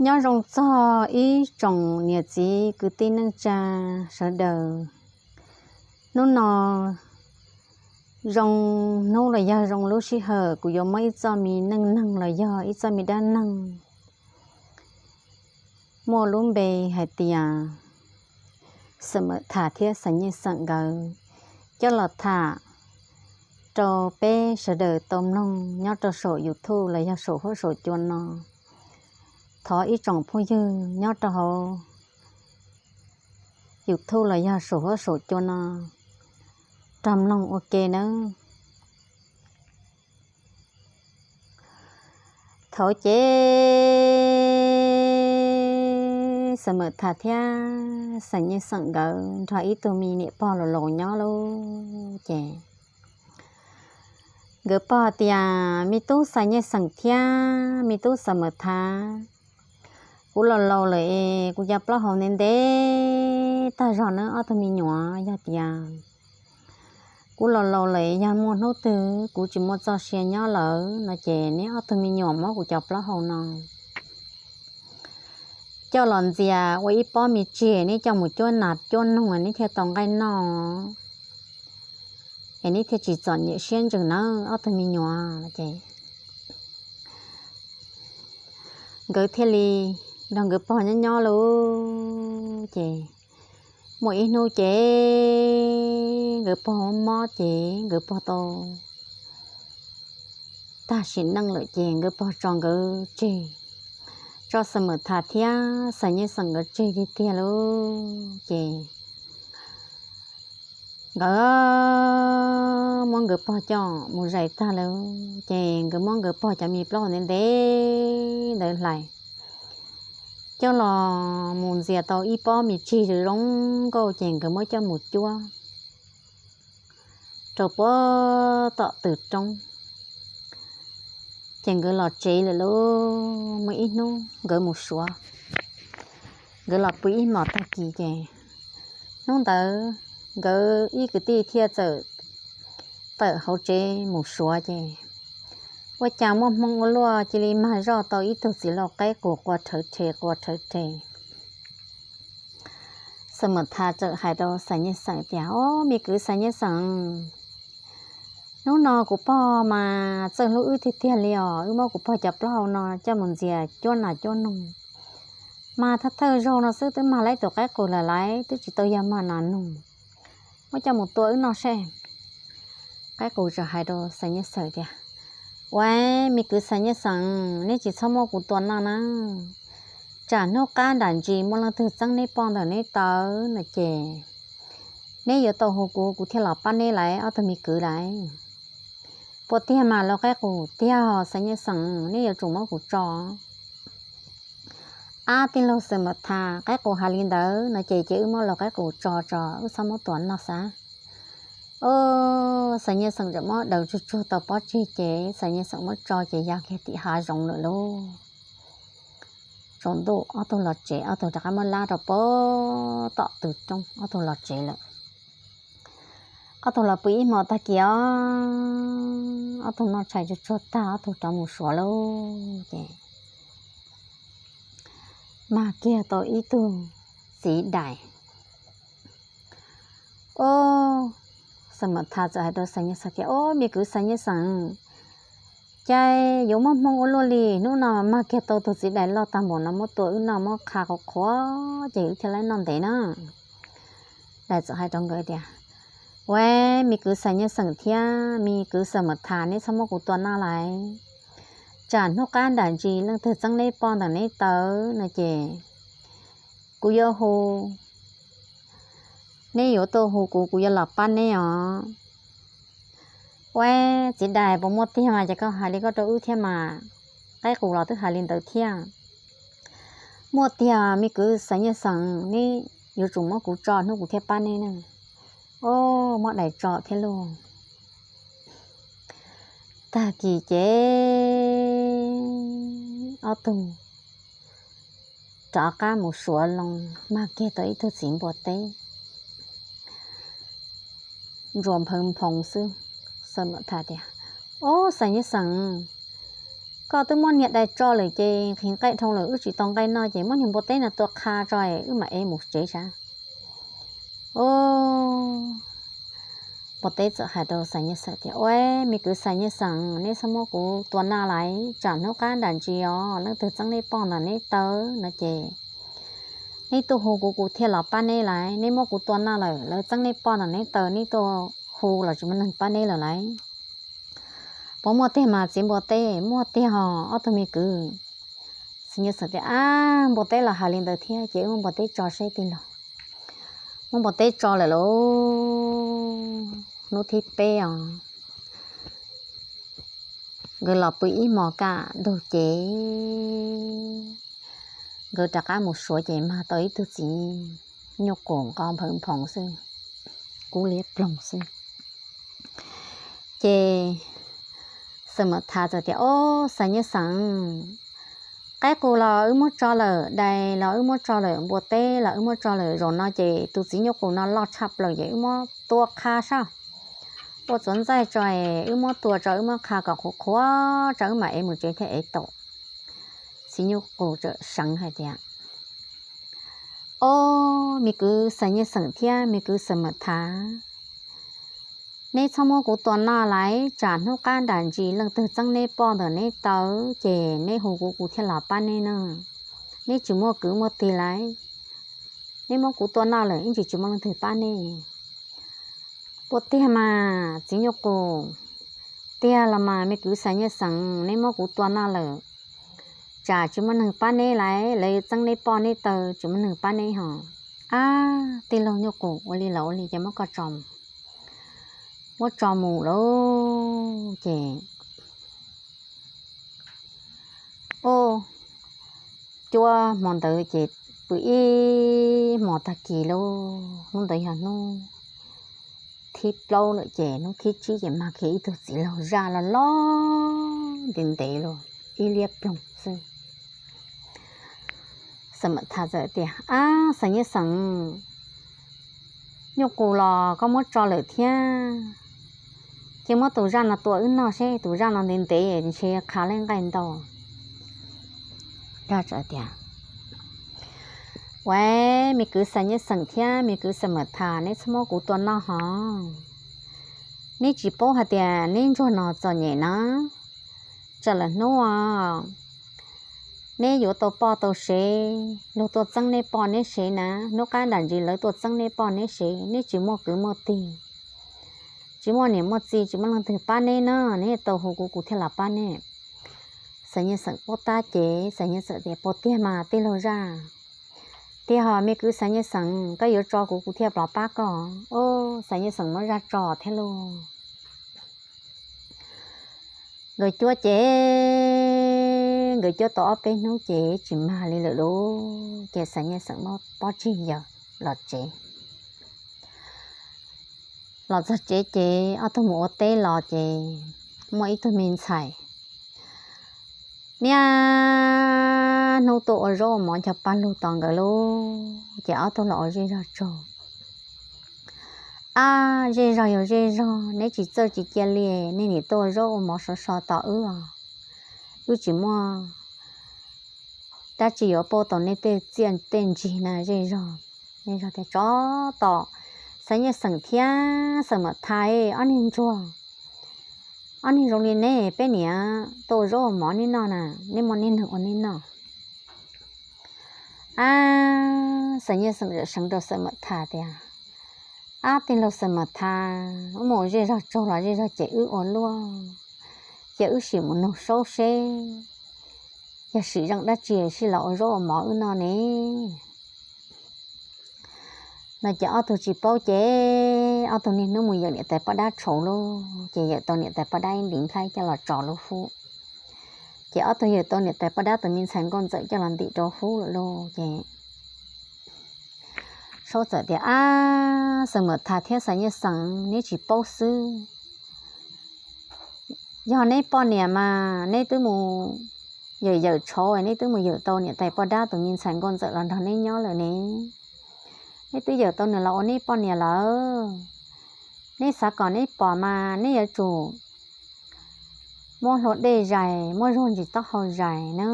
Nyob zoo txog ib tsoom niam txiv kwv tij neej tsa sawv daws. Hnub no zoo hnub los yog zoo lub sij hawm kuv yuav muab ib txoj me neej neeg los yog ib txoj me dab neeg muaj lub npe hais tias Xam Mawm Thas thiab Xam Nyej Xeem nkawd coj los tham rau peb sawv daws tau mloog nyob rau saum YouTube los yog saum huab saum cua no. Thov ib tsoom phooj ywg nyob rau hauv YouTube los yog saum huab saum cua no rov mloog ua ke nawb. Thaum ces Xam Mawm Thas thiab Xam Nyej Xeem nkawd nrog ib tug me niam pog laus laus nyob lauj ces nkawd pog tias, Me tub Xam Nyej Xeem thiab me tub Xam Mawm Thas, kuv laus laus lawm es kuv cov plaub hau ntev ntev tag zog nawb ob tug me nyuam. Yog tias kuv laus laus lawm, yog muaj hnub twg kuv tsis muaj txoj sia nyob lawm no ces neb ob tug me nyuam muab kuv cov plaub hau no coj los ntxias ua ib pob me tsig, neb coj mus cuab nas cuab noog neb thiaj tau nqaij noj es neb thiaj tsis txom nyem siab ntsws nawb ob tug me nyuam. Ces nkawd thiaj li nrog nkawd pog nyob nyob lauj ces muaj ib hnub ces nkawd pog mob mob ces nkawd pog tau tag sim neej lawm ces nkawd pog tso nkawd tseg, tso Xam Mawm Thas thiab Xam Nyej Xeem nkawd tseg tiag tiag lauj ces nkawd muab nkawd pog coj mus zais tag lawm ces nkawd muab nkawd pog cov me plaub hau ntev ntev ntawd hlais coj los mus ntxias tau ib pob me tsig zoo zoo nkauj ces nkawd muab coj mus cuab rau puag tom tw roob. Ces nkawd los tsev lawm lauj. Muaj ib hnub nkawd mus suav, nkawd los pw ib hmos tag kis ces hnub ntawd nkawd ib kwv tij thiaj txawm tawm hauv tsev mus suav ces ua cas muaj hmoo ua luaj cia li mag zoj tau ib tug txiv lau qaib qus qua rhawv rhe qua rhawv rhe. Xam Mawm Thas txawm hais rau Xam Nyej Xeem tias, Ob, me kwv Xam Nyej Xeem, hnub no kuv pog mas txawj hlub wb tiag tiag li os. Wb muab kuv pog cov plaub hau no coj mus ntxias cuab nas cuab noog mas thawj thawj zaug no xwb twb mag laib tus qaib qus lawm lauj, twb tsis tau yog mag nas noog. Muab coj mus tua wb noj seb. Qaib qus txawm hais rau Xam Nyej Xeem tias, Ua, me kwv Xam Nyej Xeem, neb tsis txhob muab kuv tua noj na. Tsam hnub qab nram ntsis muaj leej twg txeeb neb poj ntawm neb taw no ces neb yuav tau hu kuv, kuv thiaj los pab neb lauj, ob tug me kwv lauj. Puas tiag mas lau qaib qus? Tiag, Xam Nyej Xeem, neb yuav tsum muab kuv tso. Ab, tij laug Xam Mawm Thas, qaib qus hais li ntawd no ces cia wb muab lau qaib qus tso tso, wb txhob muab tua noj xav. Ob, Xam Nyej Xeem txawm muab daws tsuag tsuag tau pob tsig ces Xam Nyej Xeem muab tso ces ya kiag tim hav zoov lawm lauj. Tsaus ntuj ob tug los tsev, ob tug rov qab muab lab rau puag tom tw roob, ob tug los tsev lawm. Ob tug los pw ib hmos tag kis os, ob tug noj tshais tsuag tsuag tag ob tug rov mus suav lauj ces mag kiag tau ib tug txiv dais. Ob, Xam Mawm Thas txawm hais rau Xam Nyej Xeem tias, Ob, me kwv Xam Nyej Xeem, cas yuav muaj hmoo ua luaj li, hnub no mag kiag tau tug txiv dais loj tag npaum no muab tua wb noj muab qha qhuav qhuav ces wb thiaj li noj ntev na. Dais txawm hais rau nkawd tias, Ua, me kwv Xam Nyej Xeem thiab me kwv Xam Mawm Thas, neb txhob muab kuv tua noj lauj. Tsam hnub qab nram ntsis leej twg txeeb neb poj ntawm neb taw no ces kuv yuav hu, neb yuav tuaj hu kuv, kuv yuav los pab neb os. Ua, txiv dais, puas muaj tiag mas ces koj hais li koj rau wb thiab mas. Qaib qus los twb hais li ntawd thiab. Muaj tiag, me kwv Xam Nyej Xeem, neb yuav tsum muab kuv tso hnub kuv thiaj pab neb na. Ob, muab dais tso thiab lauj. Tag kis ces ob tug rov qab mus suav loo, mag kiag tau ib tug txiv npua teb ntsuas nphawv nphoov xwb. Xam Mawm Thas tias, Ob, Xam Nyej Xeem, Koj twb muab niag dais tso lawm ces nqhis nqaij dhau lawm, wb tsis tau nqaij noj ces muab niag npua teb no tua qha tso wb mam ev mus tsev sav. Au, npua teb txawm hais rau Xais Nyiaj Xeem tias, Ua, me kwv Xais Nyiaj Xeem, neb txhob muab kuv tua noj lawm, tsam hnub qab nram ntsis os leej twg txeeb neb poj ntawm neb taw no ces neb tuaj hu kuv, kuv thiaj los pab neb lawm. Neb muab kuv tua noj lawm, lawv txeeb neb poj ntawm neb taw, neb tuaj hu los tsis muaj neeg pab neb lawm lawm. Puas muaj tiag mas txiv npua teb? Muaj tiag os ob tug me kwv. Xais Nyiaj Xeem tias, Ab, npua teb los hais li ntawd thiab ces wb muab npua teb tso seb tij laug. Muab npua teb tso lawm lauj. Hnub thib peb os, nkawd los pw ib hmos kaj ntug ces nkawd rov qab mus suav ces mag tau ib tug txiv nyuj qus nqo nphawv nphoov xwb, kub liab ploog xwb. Ces Xeem Mam Thas txawm tias, Ob, Xais Nyiaj Xeem, qaib qus los wb muab tso lawm, dais los wb muab tso lawm, npua teb los wb muab tso lawm, zaum no ces tus txiv nyuj qus no loj tshaj plaws ces wb muab tua qha sab, ua txuas ntxaij tso, wb muab tua tso, wb muab qha kom qhuav qhuav tso wb mam ev mus tsev thiaj ev tau. Txiv nyuj qus txawm seev hais tias, Ob, me kwv Xais Nyiaj Xeem thiab me kwv Xeem Mam Thas, neb txhob muab kuv tua noj lawm, tsam hnub qab nram ntsis leej twg txeeb neb poj ntawm neb taw ces neb hu kuv, kuv thiaj los pab neb no. Neb tsis muaj kwv muaj tij lawm, neb muab kuv tua noj lawm ib ntsis tsis muaj leej twg pab neb. Puas tiag mas txiv nyuj qus? Tiag los mas me kwv Xais Nyiaj Xeem, neb muab kuv tua noj lawm, tsam tsis muaj neeg pab neb lawm, lawv txeeb neb poj neb taw tsis muaj neeg pab neb hos. Ab, tij laug nyuj qus, ua li los ua li ces muab koj tso, muab tso mus lauj. Ces ua, cuab hmo ntawd ces pw ib hmos tag kis lauj, hnub ntawd yog hnub thib plaub lawm ces hnub thib tsib ces mag kiag ib tug txiv laug zaj loj loj ntev ntev lauj, ib liab ploog xwb. Xeem Mam Thas txawm tias, Ab, Xais Nyiaj Xeem, nyuj qus los koj muab tso lawm thiab, cia muab tus zaj no tua wb noj seb, tus zaj no ntev ntev ntshe qha leej nqaij ntau. Zaj txawm tias, Ua, me kwv Xais Nyiaj Xeem thiab me kwv Xeem Mam Thas, neb txhob muab kuv tua noj hos. Neb tsis paub hais tias neb ntsuag no txom nyem na, tsam lawm hnub neb yuav tau poj tau sev, luag tuaj txeeb neb poj neb sev na, hnub qab nram ntsis lawv tuaj txeeb neb poj neb sev, neb tsis muaj kwv muaj tij, tsis muaj niam muaj txiv, tsis muaj leej twg pab neb na, neb tau hu kuv kuv thiaj los pab neb. Xais Nyiaj Xeem paub tab ces Xais Nyiaj Xeem tias, Puas tiag mas tij laug zaj? Tiag hos me kwv Xais Nyiaj Xeem, koj yuav tso kuv kuv thiaj los pab koj. Ua, Xais Nyiaj Xeem muab zaj tso thiab lauj. Nkawd cuab ces nkawd cuab tau ob peb hnub ces tsis mag li lawm lauj, ces Xais Nyiaj Xeem muab pob tsig yawm los tsev. Los txog tsev ces ob tug mus ua teb los ces muaj ib tug me ntxhais niaj hnub tuaj ua zaub ua mov ncho paj lug tos nkawd lauj, ces ob tug los ua zej zog tsaug. Ab, zej zog yog zej zog, neb tsis txawj tsis cia li, nej nim tuaj ua zaub ua mov sov so tos wb os. Wb tsis muaj dab tsi yuav pauj tau neb tej txiaj tej ntsig na zej zog. Zej zog tias, Tsov tom, Xais Nyiaj Xeem thiab Xeem Mam Thas, ob niag ntsuag, ob niag zoo li neb, peb niam tuaj ua zaub ua mov neb noj na, neb muaj neb neeg ua neb noj. Ab, Xais Nyiaj Xeem seev rau Xeem Mam Thas tias, Ab, tij laug Xeem Mam Thas, wb mus ua zej zog tsaug los zej zog ces wb ua luaj, ces wb sim mus nug saub seb yog sim zeej dab tsi sij los ua zaub ua mov wb noj ne. No ces ob tug tsis paub ces ob tug niaj hnub mus yawm niam tais poj dab tshauv lauj, ces yawm tau niam tais poj dab ib ntiv nplhaib coj los tso lub hub. Ces ob tug yawm tau niam tais poj dab tus me ntxhais nkauj ntxawm coj los ntim rau hub lawm lauj, ces saub txawm tias, Ab, Xeem Mam Thas thiab Xais Nyiaj Xeem, neb tsis paub xwb. Yog neb poj niam mas neb twb mus yawm yawm tshauv, neb twb mus yawm tau niam tais poj dab tus me ntxhais nkauj ntxawm los nrog neb nyob lawm ne. Neb twb yawm tau nws los ua neb poj niam lawm. Neb xav kom neb pom mas neb yuav tsum muab hlua dej zais, muab zuag ntsis taub hau zais na.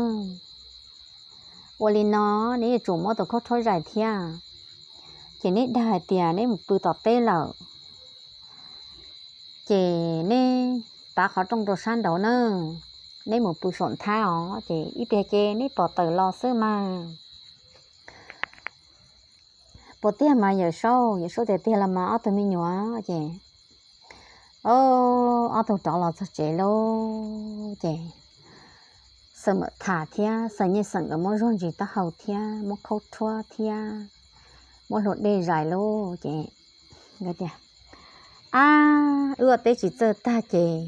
Ua li no neb yuav tsum muab tus khaub rhuab zais thiab. Ces neb dag hais tias neb mus pw tom teb lawm, ces neb tav qhov rooj rau sab nraud na, neb mus pw saum nthab os, ces ib pliag ces neb pom tawm los xwb mas. Puas tiag mas Yawm Saub? Yawm Saub tias tiag los mas ob tug me nyuam. Ces o, ob tug rov los txog tsev lauj, ces Xeem Mawm Thas thiab Xeem Nyiaj Xeem nkawd muab zuag ntsis taub hau thiab muab khaub rhuab thiab muab hlua dej zais lauj, ces nkawd tias, ab, wb ua teb tsis txawj tag ces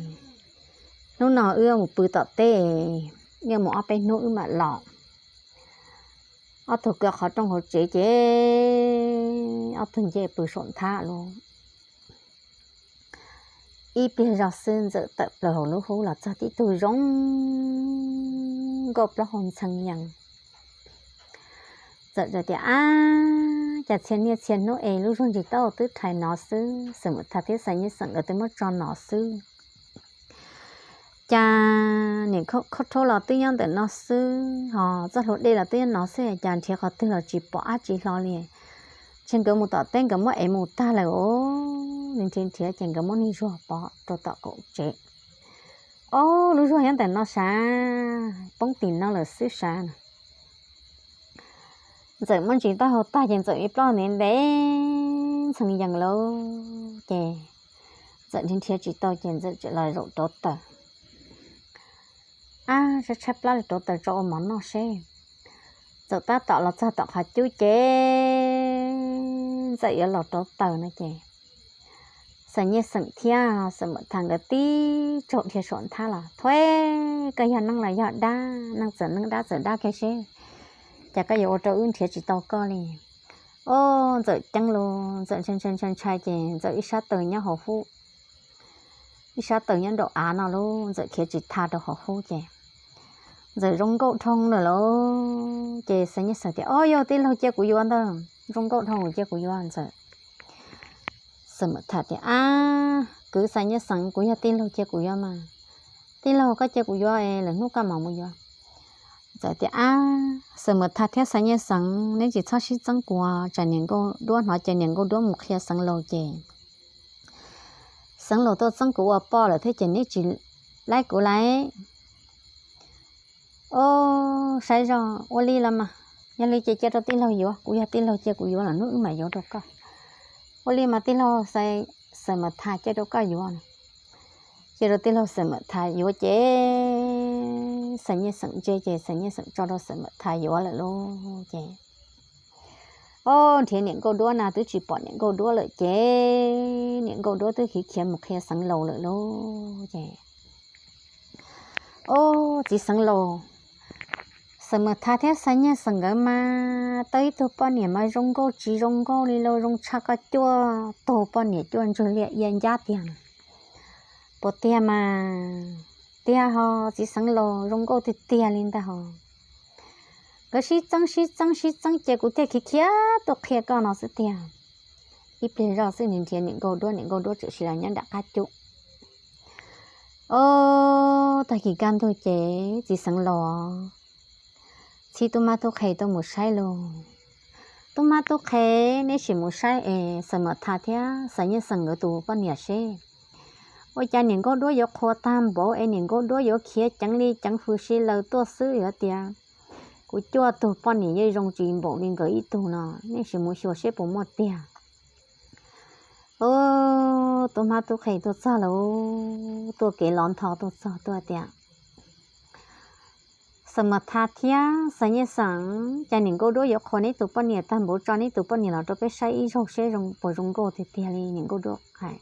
hnub no wb mus pw tom teb, wb mus ob peb hnub wb mam los. Ob tug kaw qhov rooj hauv tsev ces ob tug nce pw saum nthab lauj. Ib pliag zog xwb Ntxawm tawm plaws hauv lub hub los txog tib tug zoo nkauj plaub hau ntxhee yees. Ntxawm tias, ab, cas txhia niaj txhia hnub es lub zuag ntsis taub hau twb rhais no xwb, Xeem Mawm Thas thiab Xeem Nyiaj Xeem nkawd twb muab tso no xwb. Cas niam khaub rhuab los twb nyob ntawm no xwb, ho txoj hlua dej los twb nyob no xwb, cas nrhiav qhov twg los tsis pom dab tsi hlo li. Ces nkawd mus tom teb nkawd muab ev mus tag lawm os. Nrhiav nrhiav ces nkawd muab niag zuag pov rau tom kaum tsev. Ob, lub zuag nyob ntawm no sav, poob tim no lawm xwb sav na. Ntxawm muab ntsis taub hau tag ces Ntxawm ib plab ntev ntev ntxhee yees lauj, ces Ntxawm nrhiav nrhiav tsis tau ces Ntxawm txawm los zaum rauv taws. Ab, tshaib tshaib plab los rauv taws tso ua mov noj seb. Ntxawm tab tom los txog tom qhov cub ces Ntxawm yuav los rauv taws no ces Xeem Nyiaj Xeem thiab Xeem Mawm Thas nkawd tib tsaug dhia saum nthab los, thuav, koj yog neeg los yog dab, neeg txawm neeg dab txawm dab kiag seb, cas koj yuav ua rau wb nrhiav tsis tau koj li. Ob, Ntxawm ceeb los Ntxawm ntshai ntshai ntshai ntshai ces Ntxawm ib sab taws nyob hauv hub, ib sab taws nyob nraum av no lauj, Ntxawm khiav tsis tha rau hauv hub ces Ntxawm zoo nkauj dhau lawm lauj. Ces Xeem Nyiaj Xeem tias, ob, yog tij laug cia kuv yuav ntag, zoo nkauj dhau cia kuv yuav. Ntxawm, Xeem Mawm Thas tias, ab, kwv Xeem Nyiaj Xeem, kuv yog tij laug cia kuv yuav mas. Tij laug koj cia kuv yuav es lwm hnub koj mam mus yuav. Ntxawm tias, ab, Xeem Mawm Thas thiab Xeem Nyiaj Xeem, neb tsis txhob sib txeeb kuv, tsam niam nkauj duab hnov ces niam nkauj duab mus qhia Xeev Laus ces Xeev Laus tuaj txeeb kuv ua poj lawm thiab ces neb tsis laib kuv lauj. Ob, saib zoj ua li los mas, yog li ces cia rau tij laug yuav, kuv yog tij laug cia kuv yuav los hnub wb mam yuav rau koj. Ua li mas tij laug, Xeem Mawm Thas cia rau koj yuav. Cia rau tij laug Xeem Mawm Thas yuav ces Xeem Nyiaj Xeem ntse ces Xeem Nyiaj Xeem tso rau Xeem Mawm Thas yuav lawm lauj ces. Ob, nrhiav niam nkauj duab na twb tsis pom niam nkauj duab lawm ces niam nkauj duab twb khiav khiav mus qhia Xeev Laus lawm lauj ces. Ob, txiv Xeev Laus, Xeem Mawm Thas thiab Xeem Nyiaj Xeem nkawd mas tau ib tug poj niam mas zoo nkauj tsis zoo nkauj li lauj, zoo tshaj koj cuaj tug poj niam cuaj ntsug liaj ia ncab tiag. Puas tiag mas? Tiag ho, txiv Xeev Laus zoo nkauj tiag tiag li ntag ho. Nkawd sib txeeb sib txeeb sib txeeb ces kuv thiaj khiav khiav tuaj qhia koj no xwb tiag. Ib pliag zoj xwb nws nrhiav niam nkauj duab, niam nkauj duab txawm sim los nyob nram qab cub. Ob, tag kis kaj ntug ces txiv Xeev Laus, txhib tub mab tub qhe tuaj mus saib lauj. Tub mab tub qhe, neb sim mus saib es Xeem Mawm Thas thiab Xeem Nyiaj Xeem nkawd tus poj niam seb ua cas niam nkauj duab yuav qhuas tag npaum es niam nkauj duab yuav khiav ceev li ceev hws si laws tuaj xwb yuav tias kuv cuaj tug poj niam yeej zoo tsis npaum li nkawd ib tug no, nej sim mus xyuas seb puas muaj tiag. Ob, tub mab tub qhe tuaj txog lauj, tuaj kev lov ntho tuaj txog tuaj tias, Xeem Mawm Thas thiab Xeem Nyiaj Xeem, cas niam nkauj duab yuav qhuas neb tus poj niam tag npaum tso neb tus poj niam los rau peb saib ib zaug seb puas zoo nkauj tiag tiag li niam nkauj duab hais.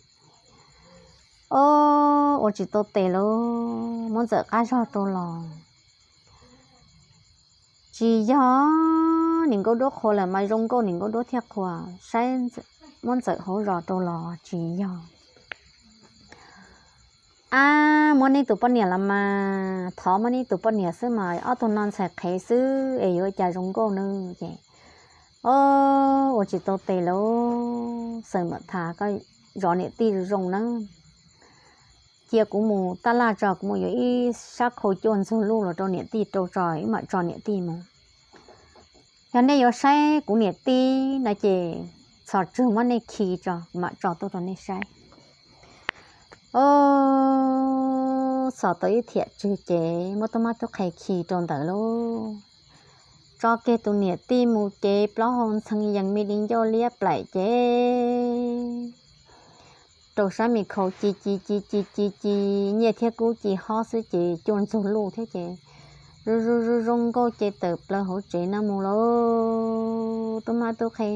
Ob, ua tsis tau tes lauj, muab Ntxawm qab zog rau los. Tsis yog, niam nkauj duab qhuas lawm mas zoo nkauj niam nkauj duab thiaj qhuas, saib muab Ntxawm hauv zos rau los tsis yog. Ab, muab neb tus poj niam los mas, thov muab neb tus poj niam xwb mas ob tug no ntxhais qhev xwb es yuav cas zoo nkauj ne ces. Ob, ua tsis tau tes lauj, Xeem Mawm Thas koj zov niam tij zoo nawb. cia kuv mus taj laj tso, kuv mus yuav ib sab khau cuaj ntxug luj los rau niam tij rau tso, wb mam tso niam tij mus. Yog nej yuav saib kuv niam tij no ces txhos tswg muab nej khi tso, kuv mam tso tuaj rau nej saib. Os, txhos tau ib thiam tswg ces muab tub mab tub qhe khi rau ntawd lauj. Tso kiag tus niam tij mus ces plaub hau ntxhee yees me di ncauj liab plaim ces rau sab me khau ci ci ci ci ci ci, nyiaj thiab kub ci hob xwb ces cuaj ntxug luj thiab ces zoo zoo zoo zoo nkauj ces tawm plaws hauv tsev no mus lauj. Tub mab tub qhe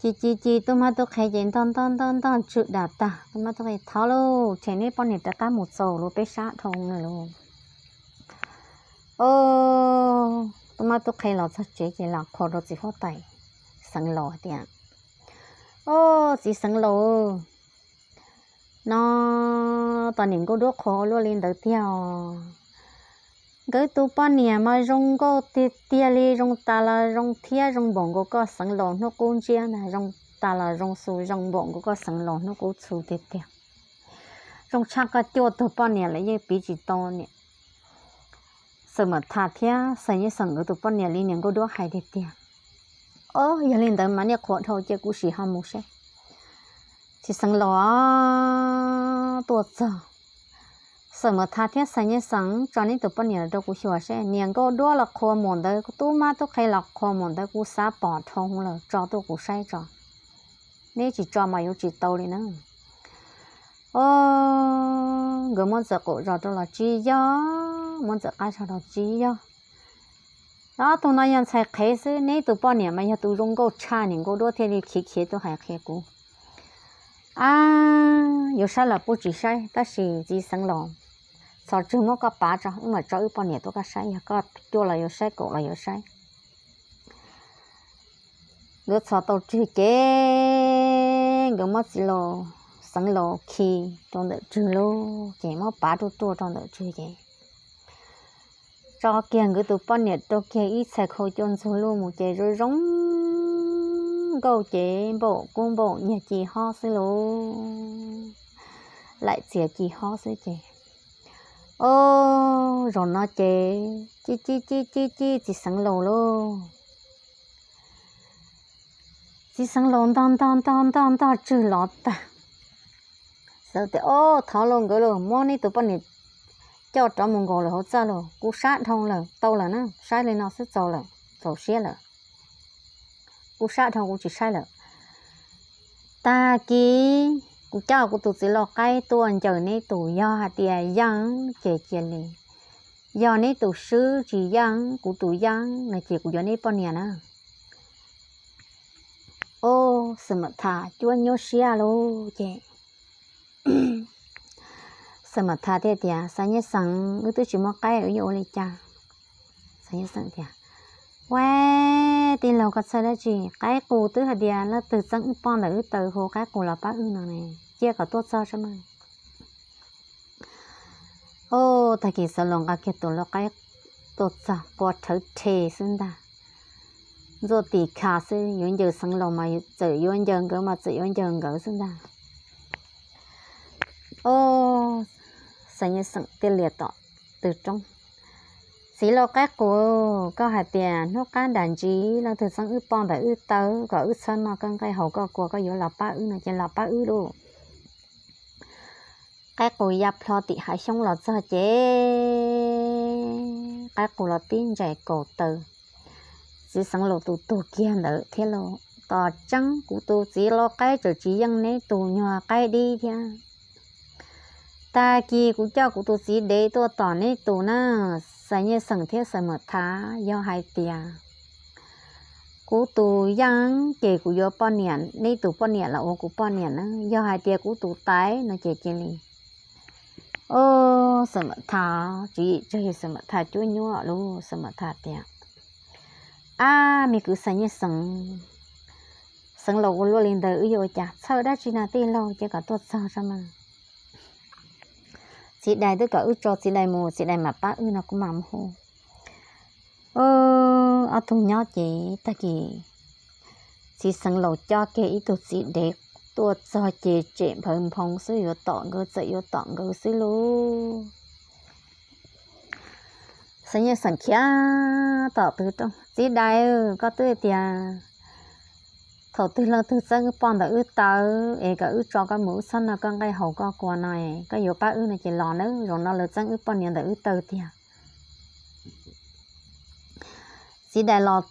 ci ci ci, tub mab tub qhe ces ntog ntog ntog ntog tswg dam tag, tub mab tub qhe thov lauj, tshem neb poj niam rov qab mus txaus lauj, peb sab dhau lawm lauj. Os, tub mab tub qhe los txog tsev ces los qhuas rau txiv huab tais Xeev Laus hais tias, Os, txiv Xeev Laus, no tos niam nkauj duab qhuas ua luaj li ntawd tiag os. Nkawd tus poj niam mas zoo nkauj tiag tiag li, zoo tas los zoo thiab zoo npaum nkaus koj Xeev Laus hnub qub ntsiab ntag, zoo tas los zoo xu zoo npaum nkaus koj Xeev Laus hnub qub txhu tiag tiag. Zoo tshaj koj cuaj tug poj niam lawm yeej piv tsis tau niam Xeem Mam Thas thiab Xeem Nyiaj Xeem nkawd tus poj niam li niam nkauj duab hais tiag tiag. Os, yog li ntawd mas nej qhuas dhau cia kuv sim ho mus seb. Txiv Xeev Laus tuaj txog, Xeem Mam Thas thiab Xeem Nyiaj Xeem, tso neb tus poj niam los rau kuv xyuas seb. Niam nkauj duab los qhuas mus ntawd, tub mab tub qhe los qhuas mus ntawd, kuv xav pom dhau lawm, tso tuaj kuv saib tso. Neb tsis tso mas yuav tsis tau li na. Os, nkawd muab ntxawm qaum zos rau los tsis yog, muab ntxawm qab zos los tsis yog. Ob tug no yog ntxhais qhev xwb, neb tus poj niam mas yog tus zoo nkauj tshaj niam nkauj duab thiaj li khiav khiav tuaj hais qhia kuv. Ab, yuav saib los pub tsis saib, tab sis txiv Xeev Laus, txhos tswg muab koj pav tso, wb mam tso wb poj niam tuaj koj saib, yog koj cuaj los yuav saib, kaum los yuav saib. Nkawd txhos tau tswg ces nkawd muab txiv Xeev Laus khi rau ntawm tswg lauj, ces muab pav ruaj ruaj rau ntawm tswg ces tso kiag nkawd tus poj niam rau kiag ib txhais khau cuaj ntxug luj mus ces zoo zoo nkauj ces npaum kub npaum nyiag ci hob xwb lauj, laim txias ci hob xwb ces. Os, zaum no ces ci ci ci ci ci txiv Xeev Laus lauj. Txiv Xeev Laus ntog ntog ntog ntog ntog tswg los tag. Xeev tias, Os, thov lauj nkawd lauj, muab neb tus poj niam coj rov mus nkaum lawm hauv txaj lauj, kuv sab dhau lawm, tau lawm na, saib li no xwb txaus lawm, txaus siab lawm. Kuv sab dhau kuv tsis saib lawm. Tag kis kuv coj kuv tus txiv lau qaib tuaj ncaws neb tus, yog hais tias yeej ces cia li, yog neb tus swb, tsis yeej kuv tus yeej no ces kuv yuav neb poj niam na. Os, Xeem Mam Thas cuab nyuaj siab lauj ces Xeem Mam Thas thiaj tias, Xeem Nyiaj Xeem, wb twb tsis muaj qaib wb yuav ua li cas? Xeem Nyiaj Xeem tias, Ua, tij laug koj txhawj dab tsi? Qaib qus twb hais tias leej twg txeeb wb poj ntawm wb taw hu qaib qus los pab wb no ne, cia kom tuaj txog tso mas. Os, tag kis Xeev Laus nqa kiag tus lau qaib tuaj txog, qua rhawv rhe xwb ntag. Ntxuaj tis kha xwb, yuav ncaws Xeev Laus mas txawm yuav ncaws nkawd mas txawm yuav ncaws nkawd xwb ntag. Os, Xeem Nyiaj Xeem thiaj li tau tw roob, Txiv lau qaib qus, koj hais tias hnub qab nram ntsis leej twg txeeb wb poj ntawm wb taw kom wb txhob noj koj nqaij haus koj kua, koj yuav los pab wb no ces los pab wb lauj. Qaib qus ya plho tim hav xyoob los txog ces qaib qus los tib ntsais kaus taw, txiv Xeev Laus tus tuag kiag ntawd thiab lauj. Tos tseeb kuv tus txiv lau qaib tseem tsis yeej neb tus nyuag qaib dib thiab. Tag kis kuv coj kuv tus txiv dev tuaj tom neb tus na, Xeem Nyiaj Xeem thiab Xeem Mam Thas, yog hais tias kuv tus yeej ces kuv yuav poj niam, neb tus poj niam los ua kuv poj niam na, yog hais tias kuv tus taiv no ces cia li. Os, Xeem Mam Thas, tswv yim tsawg yog Xeem Mam Thas cuab nyuaj lauj. Xeem Mam Thas tias, Ab, me kwv Xeem Nyiaj Xeem, Xeev Laus ua luaj li ntawd wb yuav ua cas? Txhawj dab tsi na tij laug, cia kom tuaj txog tso mas. Txiv dais twb kom wb tso txiv dais mus, txiv dais mam pab wb no kuv mam mus hu. Ob tug nyob ces tag kis txiv Xeev Laus coj kiag ib tug txiv dev tuaj txog ces tsem nphawv nphoo xwb, yuav tom nkawd txawm yuav tom nkawd xwb lauj. Xeem Nyiaj Xeem khiav tom tw rooj, Txiv Dais, koj twb tias thaum twg leej twg txeeb wb poj ntawm wb taw es kom wb tso koj mus, wb txhob noj koj nqaij haus koj kua no, koj yuav pab wb no ces los nawb, zaum no lawv txeeb wb poj niam ntawm wb taw tiag. Txiv Dais los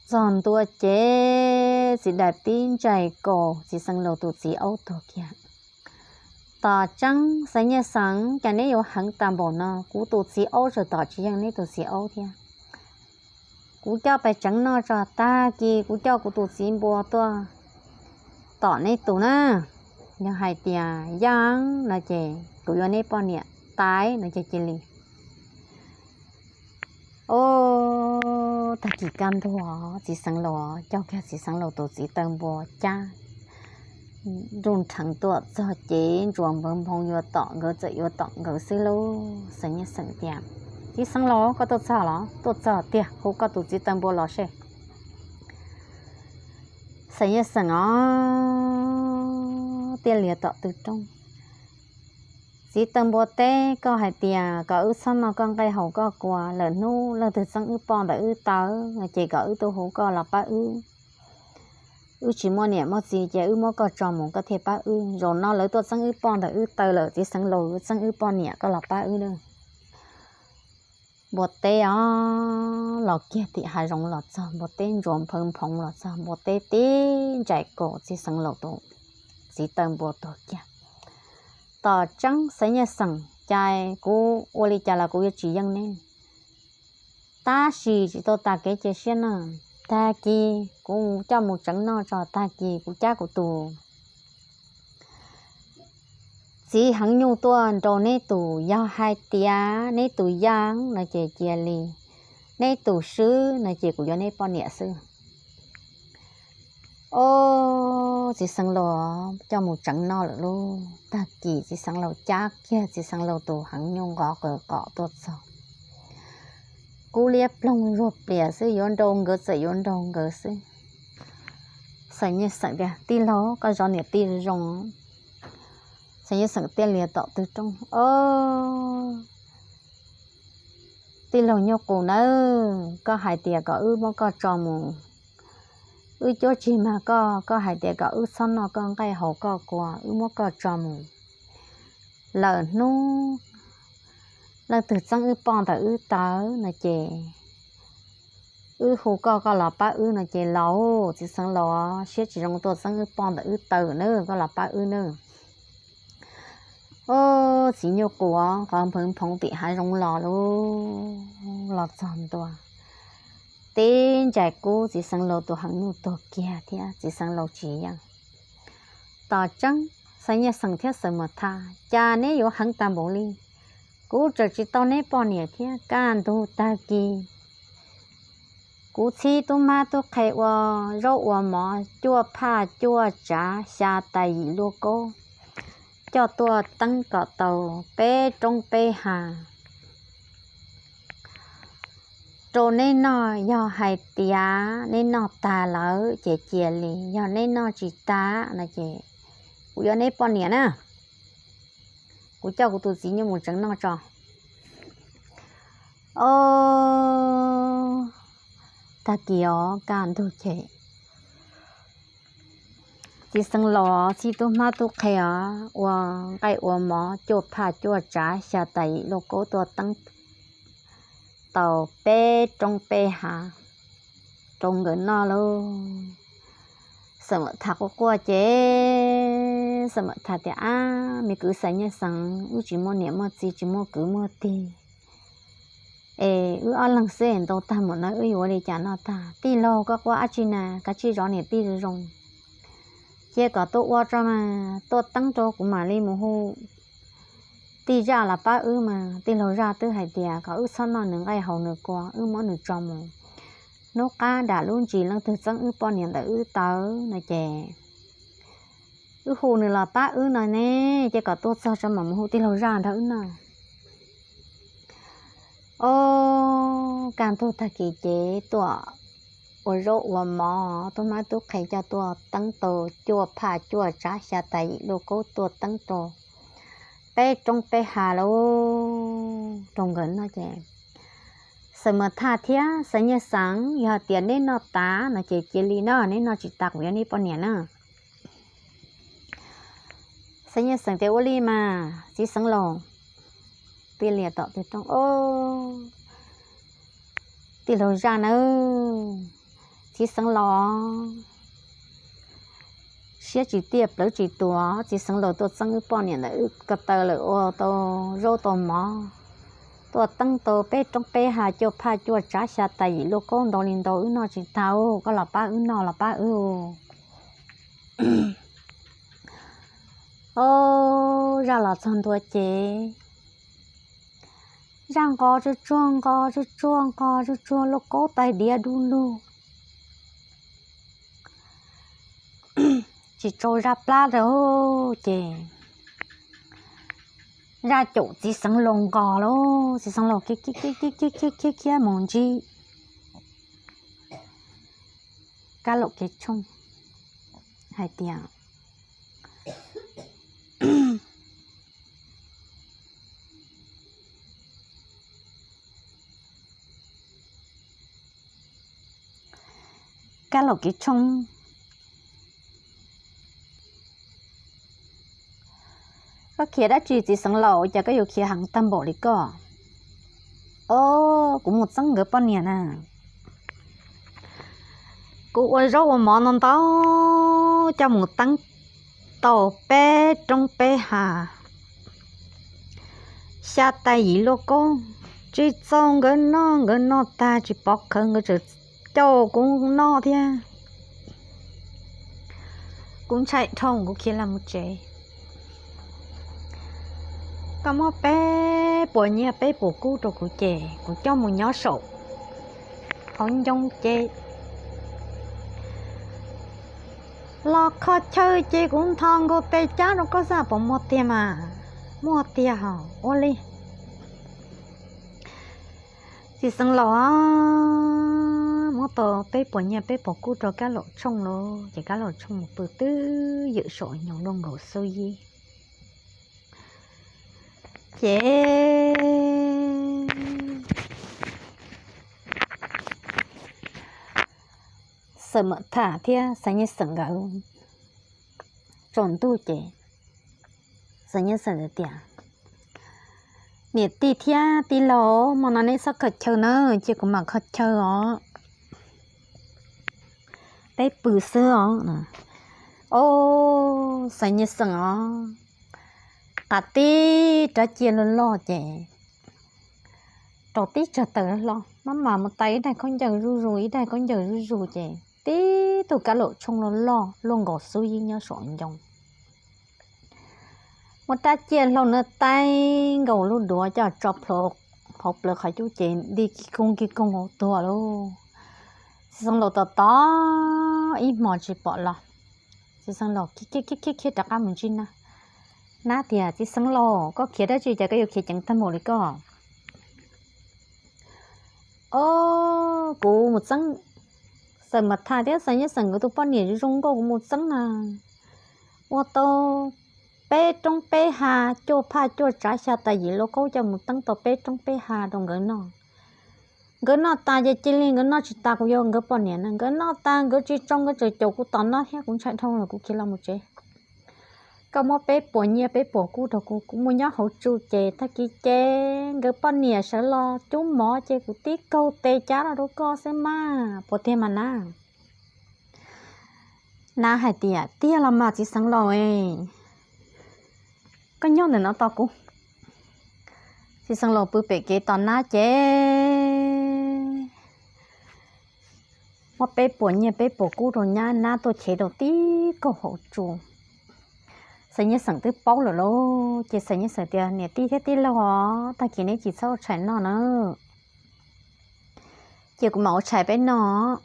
txog ntua ces Txiv Dais tib ntsais kaus Txiv Xeev Laus tus txiv aub tuag kiag. Tom tseeb Xeem Nyiaj Xeem, cas neb yuav heev tas npaum no, kuv tus txiv aub tseem tom tsis yeej neb tus txiv aub thiab. Kuv coj pais tseev noj tso, tag kis kuv coj kuv tus txiv npua tuaj tom neb tus na. Yog hais tias yeej no ces kuv yuav neb poj niam, tau no ces cia li. Os, tag kis kaj ntug Txiv Xeev Laus coj kiag Txiv Xeev Laus tus txiv taw npua cab nruj nrheev tuaj txog ces ntsuas npawv nphoo yuav tom nkawd txawm yuav tom nkawd xwb lauj. Xeem Nyiaj Xeem tias, Txiv Xeev Laus, koj tuaj txog los? Tuaj txog tiag, hu koj tus txiv taw npua los seb. Xeem Nyiaj Xeem os, Tiaj Lias tom tw rooj, txiv taw npua teb, koj hais tias kom wb txhob noj koj nqaij haus koj kua, lawm hnub leej twg txeeb wb poj ntawm wb taw no ces kom wb tuaj hu koj los pab wb. Wb tsis muaj niam muaj txiv ces wb muab koj tso mus koj thiaj pab wb. Zaum no lawv tuaj txeeb wb poj ntawm wb taw lawm, Txiv Xeev Laus, txeeb wb poj niam, koj los pab wb nawb. Npua teb os, los kiag tim hav zoov los txog, npua teb ntsuas npawv nphoo los txog, npua teb tib ntsais kaus Txiv Xeev Laus tus txiv taw npua tuag kiag. Tom tseeb Xeem Nyiaj Xeem, cas kuv ua li cas los kuv yuav tsis yeej neb. Tab sis tsis tau tas kev cia siab no, tag kis kuv coj mus tseev noj tso, tag kis kuv cab kuv tus txiv heev nyuj tuaj nrau neb tus, yog hais tias neb tus yeej no ces cia li, neb tus swb no ces kuv yuav neb poj niam xwb. Os, Txiv Xeev Laus coj mus tseev noj lawm lauj. Tag kis Txiv Xeev Laus cab kiag Txiv Xeev Laus tus heev nyuj nqov qws qom tuaj txog, kub liab ploog zuag plias xwb, yuav nrau nkawd txawm yuav nrau nkawd xwb. Xeem Nyiaj Xeem tias, Tij laug, koj zov niam tij zoo zoo. Xeem Nyiaj Xeem Tiaj Lias tom tw rooj, Os, tij laug Nyuj Qus nawb, koj hais tias kom wb muab koj tso mus, wb cuab tsis mag koj, koj hais tias kom wb txhob noj koj nqaij haus koj kua, wb muab koj tso mus, lawm hnub leej twg txeeb wb poj ntawm wb taw no ces wb hu koj, koj los pab wb no ces los, Txiv Xeev Laus siab tsis zoo tuaj txeeb wb poj ntawm wb taw nawb, koj los pab wb nawb. Os, txiv Nyuj Qus qov npawv nphoo tim hav zoov los lauj, los txog ntua, tib ntsais kub Txiv Xeev Laus tus heev nyuj tuag kiag thiab Txiv Xeev Laus tsis yeej. Tom tseeb Xeem Nyiaj Xeem thiab Xeem Mos Thas, cas neb yuav heev tas npaum li. Kuv tseem tsis tau neb poj niam thiab, kaj ntug tag kis kuv txhib tub mab tub qhe ua zaub ua mov cuaj phaj cuaj tsav xya tais yim luaj kaub coj tuaj teeb kom tau peb roob peb hav rau neb noj. Yog hais tias neb noj tag lawm ces cia li, yog neb noj tsis tag no ces kuv yuav neb poj niam na. Kuv coj kuv tus txiv nyuj mus tseev noj tso. Os, tag kis os, kaj ntug ces Txiv Xeev Laus txhib tub mab tub qhe os ua nqaij ua mov cuaj phaj cuaj tsav xya tais yim luaj kaub tuaj teeb tau peb roob peb hav rau nkawd noj lauj. Xeem Mos Thas quaj quaj ces Xeem Mos Thas tias, Ab, me kwv Xeem Nyiaj Xeem, wb tsis muaj niam muaj txiv, tsis muaj kwv muaj tij, es wb ob leeg xwb ntau tag npaum no wb yuav ua li cas noj tag? Tij laug, koj quaj dab tsi na, kav tsij zov niam tij zoo zoo, cia kom tuaj ua tso mas, tuaj teeb rau kuv mam li mus hu tij zaj los pab wb mas. Tij laug zaj twb hais tias kom wb txhob noj nws nqaij haus nws kua, wb muab nws tso mus, hnub qab dam lub ntsis leej twg txeeb wb poj niam ntawm wb taw no ces wb hu nws los pab wb no ne, ces kom tuaj txog tso mam mus hu tij laug zaj nrog wb noj. Os, kaj ntug tag kis ces tuaj ua zaub ua mov, tub mab tub qhe coj tuaj teeb tau cuaj phaj cuaj tsav xya tais yim lauj kaub tuaj teeb rau peb roob peb hav lauj rau nkawd noj ces Xeem Mas Thaj thiab Xeem Nyiaj Xeem, yog hais tias neb noj tas no ces cia li na, neb noj tsis tas kuv yuav neb poj niam na. Xeem Nyiaj Xeem tias ua li mas txiv xeev laus, tij lias tom tw rooj, tij laug Zaj nawb, txiv xeev laus siab tsis tiaj plawv tsis tuag, txiv xeev laus tuaj txeeb wb poj niam ntawm wb ko taw lawm ua tau zaub tau mov, tuaj teeb tau peb roob peb hav cuaj phaj cuaj tsav xya tais yim lauj kaub ntau li ntau wb noj tsis tag, koj los pab wb noj los pab wb. Ob, Zaj los txog ntua ces Zaj nqos tsuag tsuag nqos tsuag tsuag nqos tsuag tsuag lauj kaub tais diav du lug, tsis tsau Zaj plab rau ces Zaj caum txiv xeev laus nqos lauj, txiv xeev laus khiav khiav khiav khiav khiav khiav mus ntsib Kab Laum Kev Tshooj hais tias, Kab Laum Kev Tshooj, koj khiav dab tsi txiv xeev laus, cas koj yuav khiav heev tag npaum li koj? Ob, kuv mus txeeb nkawd poj niam na. Kuv ua zaub ua mov no ntau, coj mus teeb tau peb roob peb hav, xya tais yim lauj kaub, tsis txaus nkawd noj, nkawd noj tag tsis pov khawv nkawd tseem caum kuv noj thiab. Kuv ntshai dhau kuv khiav los mus tsev. Koj muab peb puas nyiaj peb puas kub rau kuv ces kuv coj mus nyob saum hauv ncoo ces los kho chaw ces kuv nthos nkaus tes cab rau koj xwb puas muaj tiag mas? Muaj tiag hos, ua li. Txiv xeev laus muab tau peb puas nyiaj peb puas kub rau Kab Laum Tshooj lauj, ces Kab Laum Tshooj mus pw twb ywm saum nyoos luaj nkaus xub yib. Ces Xeem Mas Thaj thiab Xeem Nyiaj Xeem nkawd tsaus ntuj ces Xeem Nyiaj Xeem tias, niam tij thiab tij laug, hmo no neb txhob kho chaw na, cia kuv mam kho chaw os. Peb pw xwb os. Ob, Xeem Nyiaj Xeem os, qas tib rab ciaj loj loj ces rau tib tsag taws loj loj, maj mam mus tais ib daig khaub ncaws zuj zus ib daig khaub ncaws zuj zus ces tib tug Kab Laum Tshooj loj loj luaj nkaus xub yib nyob saum ncoo. Muab rab ciaj hlau na tais nkaus lub duav coj tso plhuav hauv plawv qhov cub ces nti kig koog kig koog hauv tuag lauj. Txiv xeev laus tos tos ib hmo tsis pom los, txiv xeev laus khiav khiav khiav khiav rov qab mus ntsib nab. Nab tias, txiv xeev laus, koj khiav dab tsi cas koj yuav khiav ceev tag npaum li koj? Ob, kuv mus txeeb Xeem Mas Thaj thiab Xeem Nyiaj Xeem nkawd tus poj niam zoo nkauj, kuv mus txeeb na. Ua tau peb roob peb ha, cuaj phaj cuaj tsav xya tais yim lauj kaub coj mus teeb tau peb roob peb ha rau nkawd noj. Nkawd noj tas ces cia li, nkawd noj tsis tas kuv yuav nkawd poj niam na. Nkawd noj tas nkawd tsis tsau nkawd tseem caum kuv tom no thiab, kuv ntshai dhau lawm kuv khiav los mus tsev. Koj muab peb puas nyiaj peb puas kub rau kuv, kuv mus nyob hauv tsu ces tag kis ces nkawd poj niam sawv los cub mov ces kuv tib kaug tes cab los rau koj xwb mas, puas tiag mas nab? Nab hais tias, tiag los mas txiv xeev laus, koj nyob ntawm no tos kuv. Txiv xeev laus pw pem kev tos nab ces muab peb puas nyiaj peb puas kub rau nab, nab tuaj chev rau tib kaug hauv tsu. Xeem Nyiaj Xeem twb paub lawm lauj, ces Xeem Nyiaj Xeem tias, niam tij thiab tij laug os, tag kis neb tsis txhob ua tshais noj na, ces kuv mam ua tshais peb noj.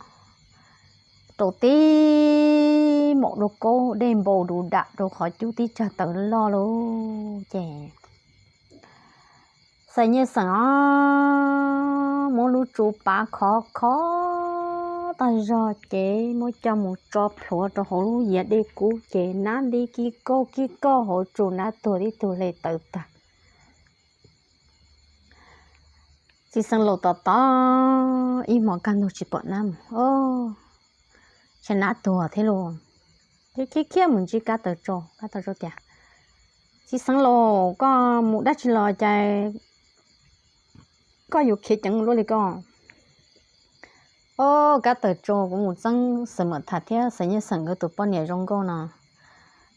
Rau tib maum dua kaub dej npau du dam rau qhov cub tib tsag taws loj lauj, ces Xeem Nyiaj Xeem os, muab lub tsu pav khov khov tag zog ces muab coj mus tso plhuav rau hauv lub yias dej kub ces nab nti kib kauj kib kauj hauv tsuas nab tuag tib tug hle tawv tag. Txiv xeev laus tos tos ib hmos kaj ntug tsis pom nab mus, o, tsam nab tuag thiab lauj. Khiav khiav khiav mus ntsib Kab Taws Tsau, Kab Taws Tsau tias, Txiv xeev laus, koj mus dab tsi los cas koj yuav khiav ceev luaj li koj? O, Kab Taws Tsau, kuv mus txeeb Xeem Mam Thas thiab Xeem Nyiaj Xeem nkawd tus poj niam zoo nkauj no.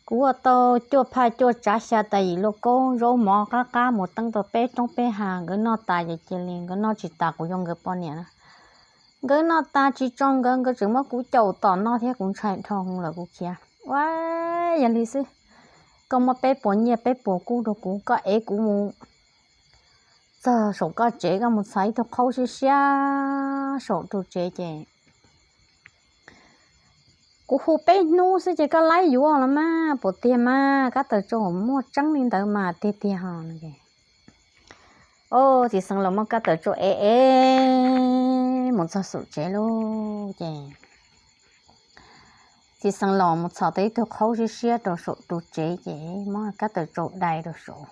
Kuv ua tau cuaj phaj cuaj tsav xya tas yim lauj kaub zaub mov qab qab mus teeb tau peb roob peb hav, nkawd noj tas ces cia li, nkawd noj tsis tas kuv yuav nkawd poj niam na. Nkawd noj tas tsis tso nkawd, nkawd tseem muab kuv caum tom noj thiab kuv ntshai dhau lawm kuv khiav. Ua, yog li xwb, koj muab peb puas nyiaj peb puas kub rau kuv, koj ev kuv mus txog saum koj tsev, koj mus txhos ib tug qhaub siab siab saum tus tsev ces kuv hu peb hnub xwb ces koj laib yuav los mas, puas tiag mas? Kab Taws Tsau, muaj tseeb li ntawd mas, tiag tiag ho no es. O, txiv xeev laus muab Kab Taws Tsau ev ev mus txog saum tsev lauj ces txiv xeev laus mus txhos tau ib tug qhaub siab siab rau saum tus tsev ces muab Kab Taws Tsau dai rau saud.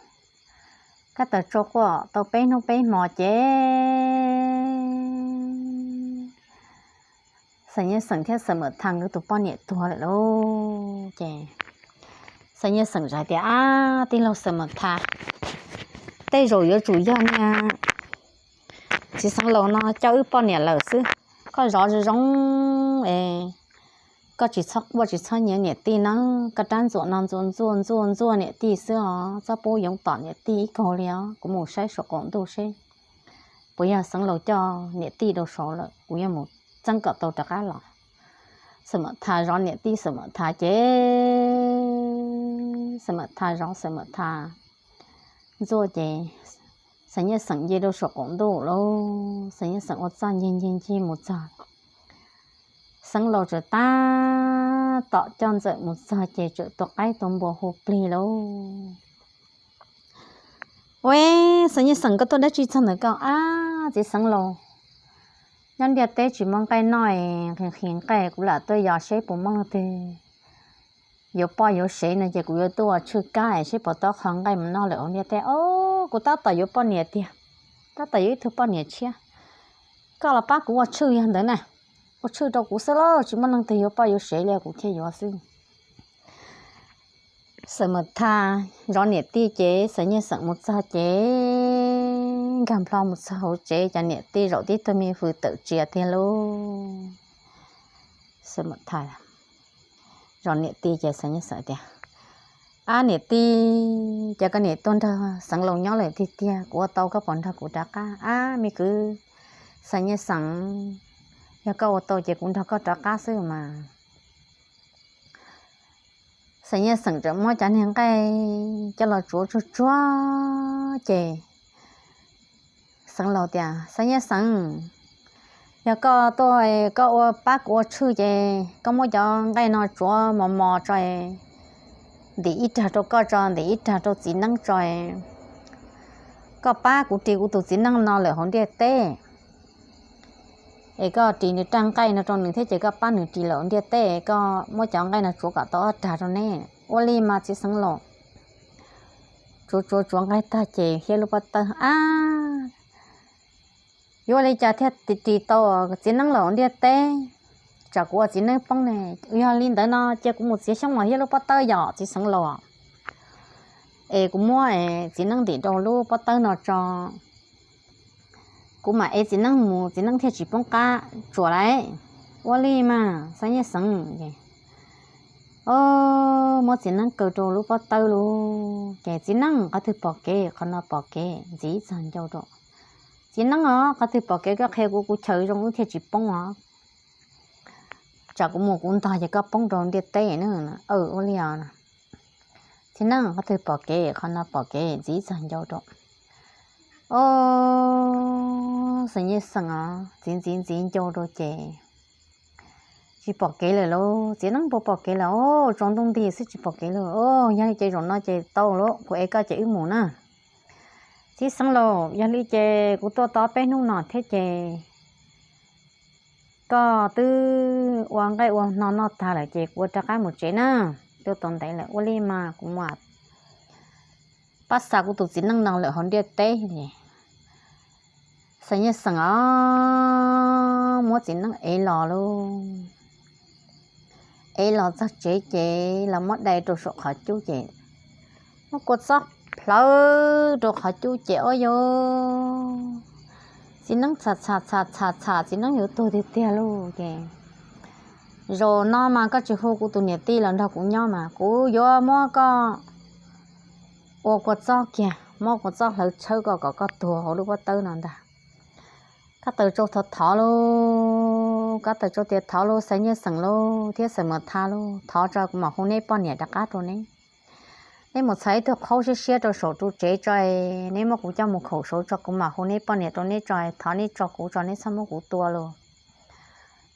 Kab Taws Tsau quaj tau peb hnub peb hmo ces Xeem Nyiaj Xeem thiab Xeem Mam Thas nkawd tus poj niam tuag lawm lauj ces Xeem Nyiaj Xeem hais tias, Ab, tij laug Xeem Mam Thas, tej zaum yuav tsum yog niag txiv xeev laus no coj wb poj niam lawm xwb. Koj zov zoo zoo es koj tsis txhob quaj tsis txhob nyiav niam tij na, koj rab ntxuam no ntxuam ntxuaj ntxuaj ntxuaj niam tij xwb os, txhob pub yoov tom niam tij ib kaug li os. Kuv mus saib saum qaum ntuj seb puas yog xeev laus coj niam tij rau saud lawm, kuv yuav mus txeeb kom tau rov qab los. Xeem Mam Thas zov niam tij, Xeem Mam Thas ces Xeem Mam Thas zov, Xeem Mam Thas ntxuaj ces Xeem Nyiaj Xeem nce rau saum qaum ntuj lauj. Xeem Nyiaj Xeem ua txuj ncig ncig ncig mus txog, xeev laus txawm tab tom coj Ntxawm mus txog ces txawm tua qaib tua npua hu plig lauj. Ua, Xeem Nyiaj Xeem, koj tuaj dab tsi txog ntawm koj? Ab, txiv xeev laus, nyob ntiaj teb tsis muaj nqaij noj es nqhis nqhis nqaij, kuv lam tuaj yos seb puas muaj leej twg yuav poj yuav sev no ces kuv yuav tuaj ua tshwj kab es seb puas tau qho nqaij mus noj lawm hauv ntiaj teb. O, kuv tab tom yuav poj niam tiag, tab tom yuav ib tug poj niam tshiab. Koj los pab kuv ua tshwj yog ntawd na, ua tshwj rau kuv xwb lauj, tsis muaj leej twg yuav poj yuav sev li, kuv thiaj yuav xwb. Xeem Mam Thas zov niam tij ces Xeem Nyiaj Xeem mus txog ces nkag nplho mus txog hauv tsev, cov niam tij zaum tib tug me hws tawm tsiav tiag lauj. Xeem Mam Thas zov niam tij ces Xeem Nyiaj Xeem tias, Ab niam tij, cas koj niam tuaj nrog xeev laus nyob lawm tiag tiag, kuv ua tau koj puas nrog kuv rov qab? Ab me kwv Xeem Nyiaj Xeem, yog koj ua tau ces kuv nrog koj rov qab xwb mas. Xeem Nyiaj Xeem txawm muab cov niag nqaij coj los tsuav tsuag tsuag ces xeev laus tias, Xeem Nyiaj Xeem, yog koj tuaj, koj ua pab kuv ua tshwj ces koj muab cov nqaij no tsuav mos mos tso, ntim ib rag rau koj tso, ntim ib rag rau txiv neeb tso, koj pab kuv ris kuv tus txiv neeb no lawm hauv ntiaj teb. Es koj ris nws raj nqaij no rau nws thiab ces koj pab nws ris lawm hauv ntiaj teb, koj muab cov nqaij no tsuav kom tau ob rag rau neb. Ua li mas txiv xeev laus. Tsuav tsuav tsuav nqaij tag ces hiab lub pob tawb, Ab, yuav ua li cas thiaj ris tau txiv neeb lawm hauv ntiaj teb? Tsam kuv ua txiv neeb poob ne. Yog li ntawd no cia kuv mus txiav xyoob los hiab lub pob tawb yom txiv xeev laus. Es kuv muab txiv neeb ntim rau lub pob tawb no tso, kuv mam ev txiv neeb mus txiv neeb thiaj tsis poob qab tsuas lauj. Ua li mas Xeem Nyiaj Xeem. O, muab txiv neeb kaw rau lub pob tawb lauj. Ces txiv neeb, qhov twg pom kev qhov no pom kev, ntxiv txog ncau rau. Txiv neeb os, qhov twg pom kev koj qhia kuv, kuv chaw zoo wb thiaj tsis poob os. Tsam kuv mus kuv ntog ces koj poob rau ntiaj teb na. Ua li os. Txiv neeb, qhov twg pom kev qhov no pom kev, ntxiv txog ncau rau. O, Xeem Nyiaj Xeem os, ntxiv ntxiv ntxiv ncau rau ces tsis pom kev lawm lauj. Txiv neeb puas pom kev lawm? O, tsaus ntuj nti xwb tsis pom kev lawm. O, yog li ces zaum no ces tau lauj, kuv ev koj ces wb mus na. Txiv xeev laus, yog li ces kuv tuaj tau peb hnub no thiab ces koj twb ua nqaij ua hno noj tag lawm ces kuv ua rov qab mus tsev na. Tuaj tau ntev lawm, ua li mas kuv mam pab xa kuv tus txiv neej no lawm hauv ntiaj teb. Xeem Nyiaj Xeem os, muab txiv neej ev los lauj. Ev los txog tsev ces los muab dai rau saum qhov cub ces muab kua txob plhawv rau qhov cub ces, o yog txiv neej txham txham txham txham txham, txiv neej yuav tuag tiag tiag lauj. Ces zaum no mas koj tsis hu kuv tus niam tij los nrog kuv nyob mas kuv yuav muab koj ua kua txob kiag, muab kua txob hlawv tshawb koj kom koj tuag hauv lub pob tawb no ntag. Kab Taws Tsau thov thov lauj, Kab Taws Tsau tias thov lauj, Xeem Nyiaj Xeem lauj thiab Xeem Muas Thas lauj, thov tso kuv mam hu neb poj niam rov qab rau neb. Neb mus txhais ib tug qhaub siab siab rau saum ru tsev tso, neb muab kuv coj mus khaum saud tso kuv mam hu neb poj niam rau neb tso, thov neb tso kuv tso, neb txhob muab kuv tua lauj.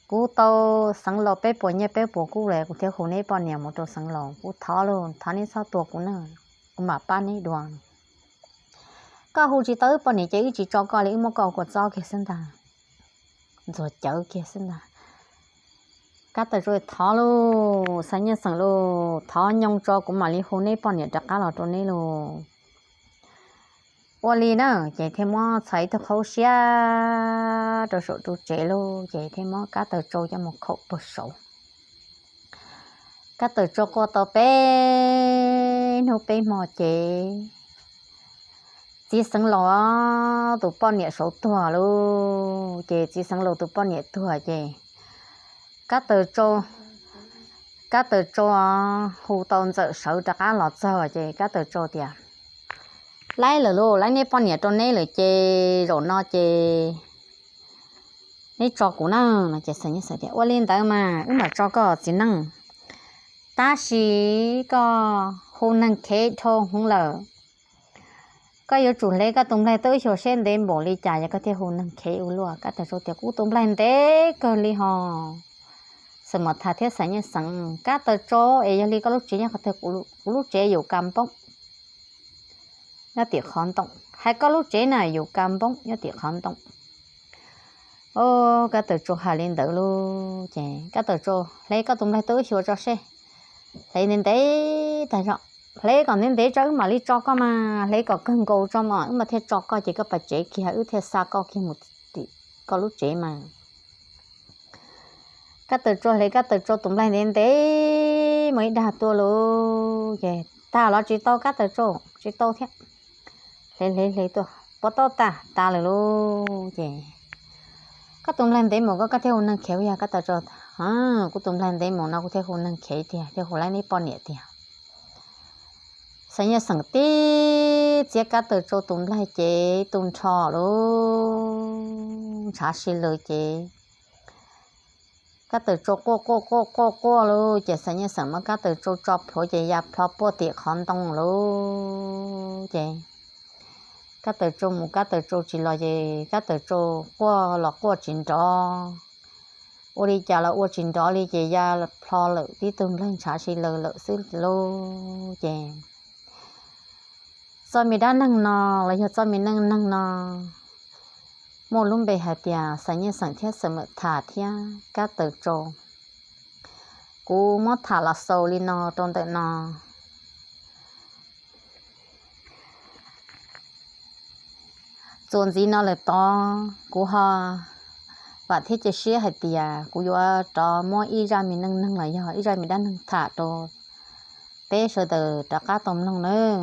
Kuv tau Xeev Laus peb puas nyiaj peb puas kub lawm kuv thiaj hu neb poj niam mus rau Xeev Laus, kuv thov lauj, thov neb txhob tua kuv na, kuv mam pab neb dua. Koj hu tsis tau wb poj niam ces wb tsis tso koj li, wb muab koj ua kua txob kiag xwb ntag, ntxuag cawv kiag xwb ntag. Kab Taws Tsau thov lauj, Xeem Nyiaj Xeem lauj, thov nyooj tso kuv mam li hu neb poj niam rov qab los rau neb lauj. Ua li na, ces thiaj muab txhais ib tug qhaub siab rau saum ru tsev lauj, ces thiaj muab Kab Taws Tsau coj mus khaum puag saud. Kab Taws Tsau quaj tau peb hnub peb hmo ces txiv Xeev Laus tus poj niam saud tuag lauj, ces txiv Xeev Laus tus poj niam tuag ces Kab Taws Tsau, Kab Taws Tsau hu tau Ntxawm Sawv rov qab los txog ces Kab Taws Tsau tias, laib lawm lauj, laib neb poj niam rau neb lawm ces zaum no ces neb tso kuv na no ces Xeem Nyiaj Xeem tias, ua li ntawd mas wb mam tso koj txiv neej, tab sis koj hu neeg khev dhau hwv lawm. Koj yuav tsum hle koj tus nplaig tuaj wb xyuas seb ntev npaum li cas yog koj thiaj hu neeg khev ua luaj. Kab Taws Tsau tias, kuv tus nplaig ntev kawg li hos. Xeem Muas Thas thiab Xeem Nyiaj Xeem, Kab Taws Tsau es yog li koj lub tsev nyob qhov twg? Kuv lub tsev Yus Kas Npoob nyob tim qhov ntoo. Hais koj lub tsev na, Yus Kas Npoob nyob tim qhov ntoo. O, Kab Taws Tsau hais li ntawd lauj ces Kab Taws Tsau, hle koj tus nplaig tuaj wb xyuas tso seb. Hle ntev ntev tag zog, hle kom ntev ntev tso wb mam li tso koj mas, hle kom kawg nkaus tso mas wb mam thiaj tso koj ces koj pas tsev kiag wb thiaj xa koj kiag mus tim koj lub tsev mas. Kab Taws Tsau hle Kab Taws Tsau tus nplaig ntev ntev mus ib dag tuaj lauj ces, tag los tsis tau Kab Taws Tsau, tsis tau thiab. Hle hle hle tuaj puas tau? Tag, tas lawm lauj ces, koj tus nplaig ntev mus koj, koj thiaj hu neeg khev yog? Kab Taws Tsau, kuv tus nplaig ntev mus no kuv thiaj hu neeg khev tiag, thiaj hu laib neb poj niam tiag. Xeem Nyiaj Xeem tib txiav Kab Taws Tsau tus nplaig ces tu nrho lauj, ntshav si lawm ces Kab Taws Tsau quaj quaj quaj quaj quaj lauj ces Xeem Nyiaj Xeem muab Kab Taws Tsau tso plhuav ces ya plho puag tim qhov ntoo lauj ces, Kab Taws Tsau mus Kab Taws Tsau tsis los ces Kab Taws Tsau quaj los quaj tsis nrov. Ua li cas los ua tsis nrov li ces ya plho lawm tib tug nplaig ntshav si lawm lawm xwb lauj ces. Txoj me dab neeg no los yog txoj me neej neeg no muaj lub npe hais tias Xeem Nyiaj Xeem thiab Xeem Mawm Tham thiab Kab Taws Tsau. Kuv muab tham los xaus li no rau ntawm no. Txuas ntxiv no lawm tod kuv ho vam thiab cia siab hais tias kuv yuav rov muab ib zaj me neej neeg los yog ib zaj me dab neeg tham rau peb sawv daws rov qab tau mloog nawb.